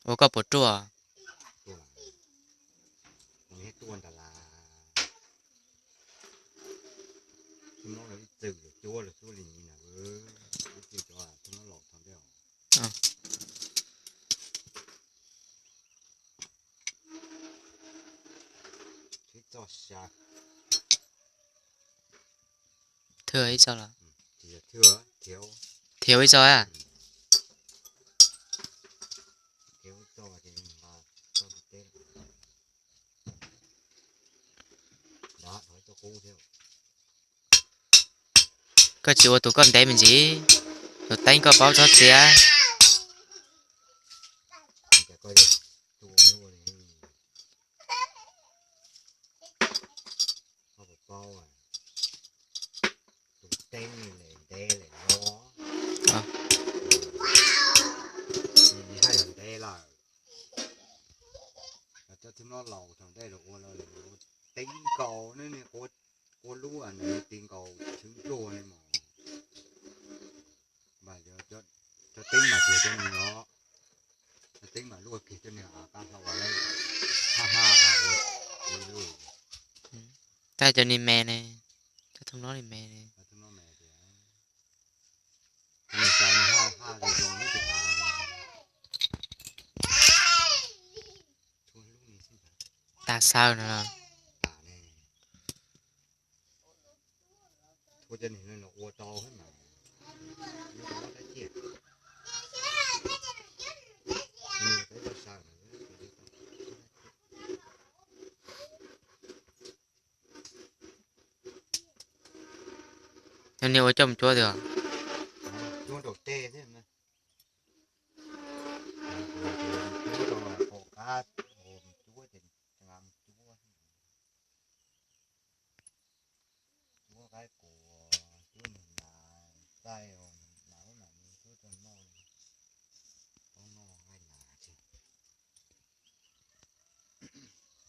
Ua koj puas ruaj? Tuaj, tuaj nram las, thib no los ib txwm los cuab los xub li na, ib txwm cov thib no los thaum ntej. Ib txoj sa, thwj ib txoj los, thiav ib txoj a. Koj tsis ua tus koj ntev me ntsis, tus teeb koj paub txhob txiav. Tus teeb lem ntev lem no, haj yam ntev lawm. Cov thib no laus thaum ntej los ua teeb nkaus ne, quav lub nws ti nkaus tshwv pluag ne mos. Cov teeb mas tias cov niag, cov teeb mas luaj kiag cov niag qab hlau a, haj haj ua. Tab cov ni me ne, cov thib no ni me ne. Tas xaw no. Yog niag ua coj mus cuab tiag.